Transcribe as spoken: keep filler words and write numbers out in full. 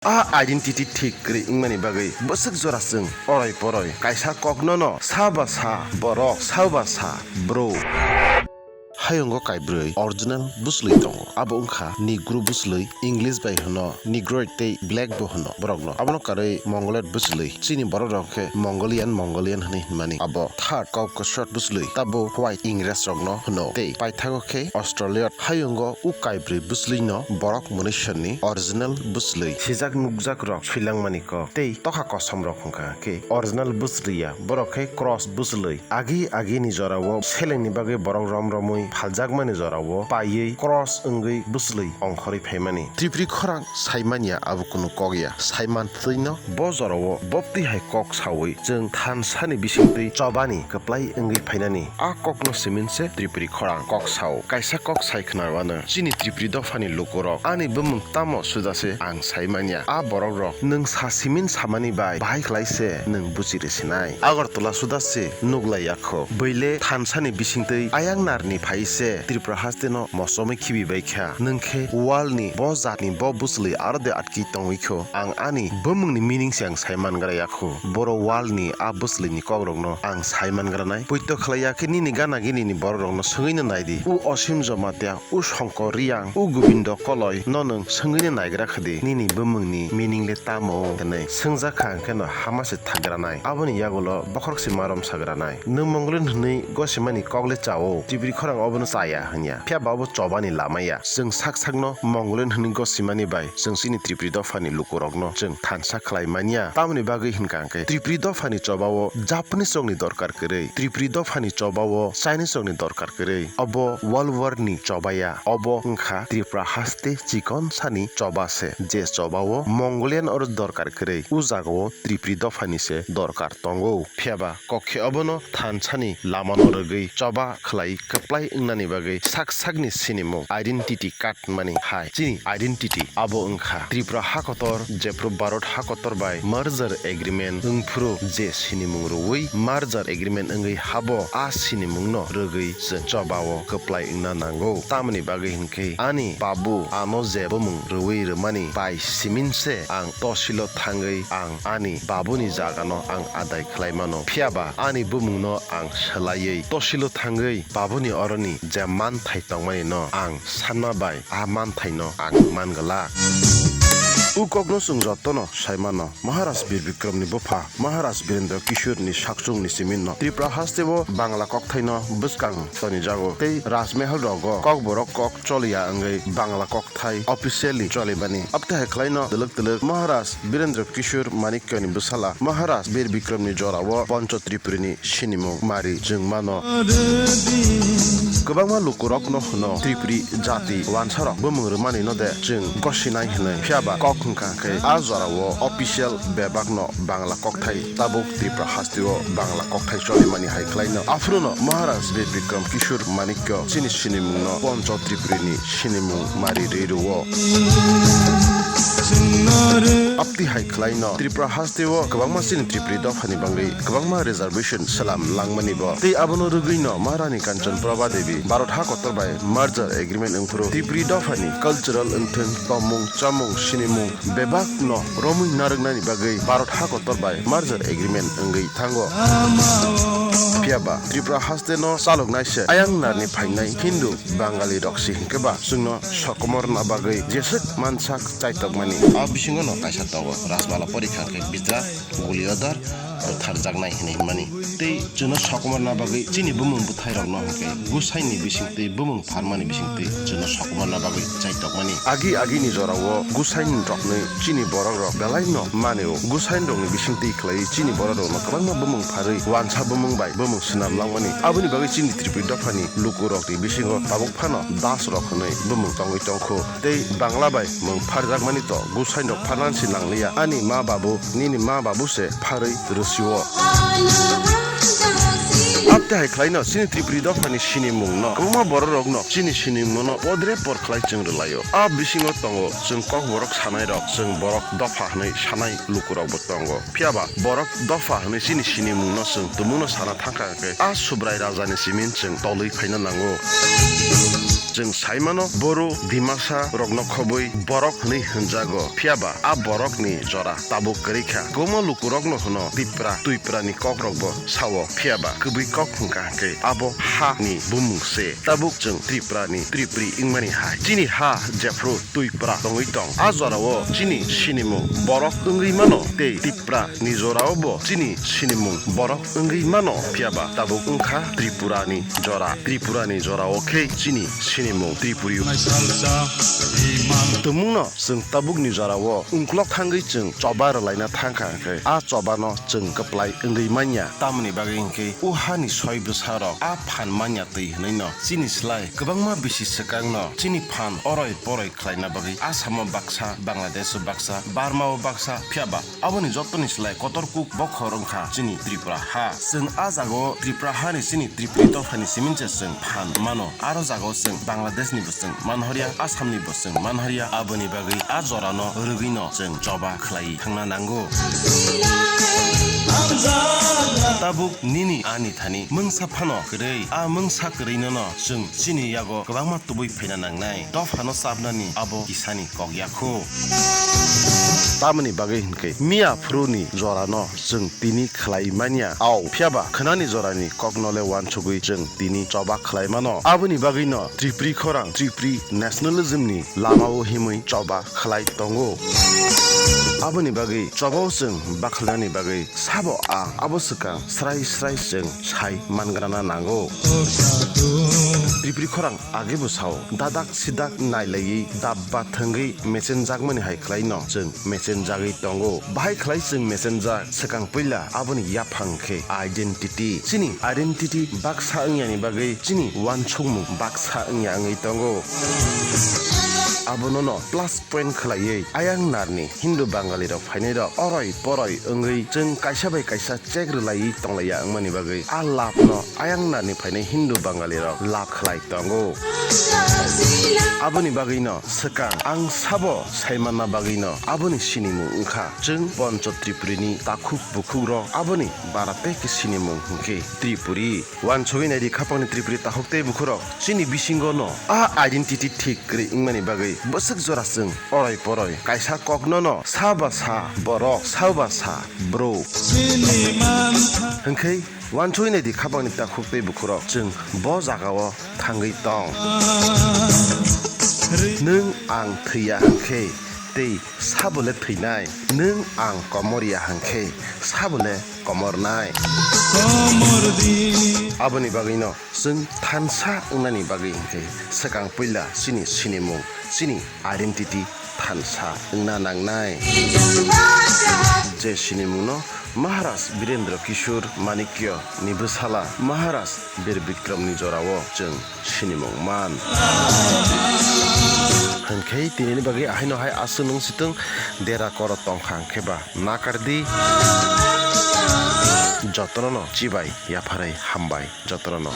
A identity thik kwrwi wngmani bagwi bwswk jora chwng oroi poroi kaisa kokno no sa ba sa borok, sa ba sa bro. Hayungo kaibrwi original bwchwlwi tongo. Abo wngkha Negro bwchwlwi, English bai hwno Negroid tei Black bo hwno borokno. Abono karwi Mongoloid bwchwlwi, chini borok rok khe Mongolian, Mongolian hwnwi hwnmani. Abo third Caucasoid bwchwlwi, tabo White Ingres rokno hwno. Tei paithago khe Australia hayungo u kaibrwi bwchwlwino borok mwnwisani original bwchwlwi. Sijak nukjak rok swilangmani kok tei tokha kosom rok hwnkha khe original bwchwlwi ya, borok khe cross bwchwlwi. Agi agini jorao selengni bagwi borok rom romwi phaljakmani jorao paiwi cross wngwi bwchwlwi ongkhorwi phaimani. Tripuri khorang saimanya abo kunu kok ya. Saiman twino bo jorao bopti hai kok sawi chwng thansani bisingtwi chobani kwplai wngwi phainani. A kokno simin se Tripuri khorang kok sao. Kaisa kok sai khna wano chini Tripuri dophani lukurok ani bumung tamo suda se ang saimanya. A borok rok nwng sa simin samani bai bahai khlai se nwng buchi rwsinai. Agartala suda se nuglai yakho. Bwile thansani bisingtwi ayang narni phai se Tripura haste no mochomwi khibi bai kha. Nwng khe world ni bo jatni bo bwchwlwi aro de atki tongwi kho. Ang ani bumungni meaning se ang sai man gra yakho. Boro world ni a bwchwlwini kokrokno ang sai man granai. Poito khlai ya khe nini gana gini ni borok rokno swngwi no nai di. U Osim Jamatia, u Songkor Riang, u Gobindo Koloi no nwng swngwi no nai gra kha di. Nini bumungni meaning le tamo hwnwi swngjak kha hwnkhe no hama se thak granai. Aboni yagulo bokhorok se marom sa granai. Nwng Mongolian hwnwi gosimani kok le chao. Tripuri khorang obono chaya hwnya. Phiya ba obo chobani lama ya. Chwng sak sakno Mongolian hwnwi gosimani bai chwng chini Tripuri dophani lukurokno chwng thansa khlai manya. Tamoni bagwi hwnkha hwnkhe Tripuri dophani chobao Japanese rokni dorkar kwrwi, Tripuri dophani chobao Chinese rokni dorkar kwrwi. Obo World War ni choba ya. Obo wngkha Tripura haste chikon sani choba se, je chobao Mongolian oro dorkar kwrwi. O jagao Tripuri dophani se dorkar tongo. Phiya ba kok khe obono thansani lamano rwgwi choba khlai kwplai wngnani bagwi sak sakni sinimung, identity card mani hai. Chini identity abo wngkha Tripura hakotor, jephru Bharat hakotor bai merger agreement wngphuru je sinimung rwui merger agreement wngwi habo a sinimungno rwgwi chwng chobao kwplai wngna nango. Tamoni bagwi hwnkhe ani babu ano je bumung rwui rwmani bai simin se ang tosilo thangwi ang ani babuni jagano ang adai khlai mano. Phiya ba ani bumungno ang swlaiwi tosilo thangwi babuni oroni je manthai tongmani no ang sanma bai a manthai no ang man gala. U kokno chwng jotono sai mano, Maharaj Bir Bikramni bupha Maharaj Birendra Kishorni sakchungni simin no Tripura hasteo Bangla kokthaino bwskang tonijago tei Rajmahal rogo Kokborok kok choliya wngwi Bangla kok thai officially cholimani. Abtwi hai khlaino twlwk twlwk Maharaj Birendra Kishore Manikyani bwsala Maharaj Bir Bikramni jorao Poncho Tripurini sinimung mari chwng mano. Kwbangma lukurokno hwno Tripuri jati wansarok bumung rwmani no de chwng gosinai hwnwi. Phiya ba kok hwnkha khe a jorao official bebakno Bangla kokthai tabuk Tripura hasteo Bangla kokthai cholimani hai khlaino. Aphuru no Maharaj Bir Bikram Kishore Manikya chini sinimungno Poncho Tripurini sinimung mari rwi rwo. Abtwi hai khlaino Tripura hasteo kwbangma chini Tripuri dophani bangwi kwbangma reservation swlam langmani bo. Tei abono rwgwino Maharani Kanchan Prabha Devi Bharat ha kotor bai merger agreement wngphuru Tripuri dophani cultural wngthwng, tongmung, chamung, sinimung bebakno romwi narwknani bagwi Bharat ha kotor bai merger agreement wngwi thango. Phiya ba Tripura haste no chaloknai se ayang narni phainai Hindu Bangali rok si hinkhe ba chwngno sokomorna bagwi jeswk mansak chaitokmani. A bisingo no kaisa tongo Rajmala porikha khe bitra guliodar butharjaknai hinwi hwnmani. Tei chwngno sokomorna bagwi chini bumung bwthairokno hinkhe Gusaini bisingtwi bumung pharmani bisingtwi chwngno sokomorna bagwi chaitokmani. Agi agini jorao Gusaini rokni chini borok rok belai no manio. Gusaini rokni bisingtwi khlaiwi chini borok rokno kwbangma bumung pharwi wansa bumung bai bumung swnam langmani. Aboni bagwi chini Tripuri dophani luku rokni bisingo tabuk phano das rok hwnwi bumung tongwi tongkhu. Tei Bangla bai mung pharjakmani to Gusaini rok pharnansi nangliya. Ani ma babu, nini ma babu se pharwi rwsio. Ab Tei hai khlaino chini Tripuri dophani sinimungno kwbangma bororokno chini sinimungno podre por khlai chwng rwlaio. A bisingo tongo chwng kokborok sanairok, chwng borok dopha hwnwi sanai lukurokbo tongo. Phiyaba borok dopha hwnwi chini sinimungno chwng tumungno sana thangkha hwnkhe a Subrai rajani simin chwng tolwi phaina nango. Chwng saimano Boru, Dimasa rokno khobwi borok hwnwi hwnjago, phiyaba a borokni jora tabuk kwrwi kha. Kwbangma lukurokno hwno Tipra, Twiprani kokrokbo sao, phiyaba kwbwi kok hwnkha hwnkhe abo ha ni bumung se. Tabuk chwng Tripura ni Tripuri wngmani hai. Chini ha jephru Twipra tongwi tong. A jorao chini sinimung borok wngwi mano tei Tipra ni jorao bo chini sinimung borok wngwi mano. Phiyaba tabuk wngkha Tripura ni jora. Tripura ni jorao khe chini sinimung Tripuri. Tumungno chwng tabukni jorao ungklok thangwi chwng choba rwlaina thangkha hwnkhe, a chobano chwng kwplai wngwi manya. Tamoni bagwi hwnkhe o hani soi bwsarok a phan manya twi hwnwino chini slai kwbangma bisi swkangno chini phan oroi poroi khlaina bagwi Assam-o baksa, Bangladesh-o baksa, Burma-o baksa, phiyaba aboni jotoni slai kotor kuk bokhor wngkha chini Tripura ha. Chwng a jagao Tripura hani chini Tripuri dophani simin se chwng phan mano. Aro jagao chwng Bangladesh ni bo chwng manhorya, Assam ni bo chwng manhorya. Aboni bagwi a jorano rwgwino chwng choba khlai thangna nango. Tabuk nini ani thani mungsa phano kwrwi, a mungsa kwrwinono chwng chini yago kwbangma tubui phaina nangnai. Dophano chapnani abo kisani kok yakho. Tamoni bagwi hwnkhe miya phuru ni jorano chwng tini khlai manya. Ao, phiyaba khwnani jorani kokno le uansugwi chwng tini choba khlai mano. Aboni bagwino Tripuri khorang, Tripuri nationalism ni lamao himwi choba khlai tongo. Aboni bagwi chobao chwng bakhlainani bagwi sabo ang abo swkang srai srai chwng sai mangrana nango. Tripuri khorang age bo sao, dadak sidak nailaiwi dabba thwngwi mechenjakmani hai khlaino chwng mechenjagwi tongo. Bahai khlai chwng mechenjak swkang puila aboni yaphang khe identity. Chini identity baksa wngyani bagwi chini uansukmung baksa wngya wngwi tongo. Abonono plus point khlaiwi ayang narni Hindu Bangali rok phainai rok oroi poroi wngwi chwng kaisa bai kaisa check rwlaiwi tonglaiya wngmani bagwi a love no ayang narni phainai Hindu Bangali rok love khlai tongo. Aboni bagwino swkang ang sabo saimanna bagwino aboni sinimung wngkha chwng Poncho Tripuri ni takhuk bukhuk rok aboni bara tei khe sinimung hwnkhe Tripuri. Uansugwi naidi khapangni Tripuri takhuk tei bukhurok chini bisingo no a identity thik kwrwi wngmani bagwi bwswk jora chwng oroi poroi kaisa kokno no sa ba sa borok, sa ba sa bro. Hwnkhe uansugwi naidi khapangni takhuk tei bukhurok chwng bo jagao thangwi tong. Nwng ang thwiya hwnkhe tei sabo le thwinai, nwng ang komor ya hwnkhe sabo le komornai. Aboni bagwino chwng thansa wngnani bagwi hwnkhe swkang puila chini sinimung, chini identity thansa wngna nangnai. Je sinimungno Maharaj Birendra Kishore Manikya ni bwsala Maharaj Bir Bikram ni jorao chwng sinimung man. Hwnkhe tinini bagwi ahaino hai aswk nwng sitwng dera koro tongkha hwnkhe ba nakardi. Jotono no chibai yapharwi hambai jotono no.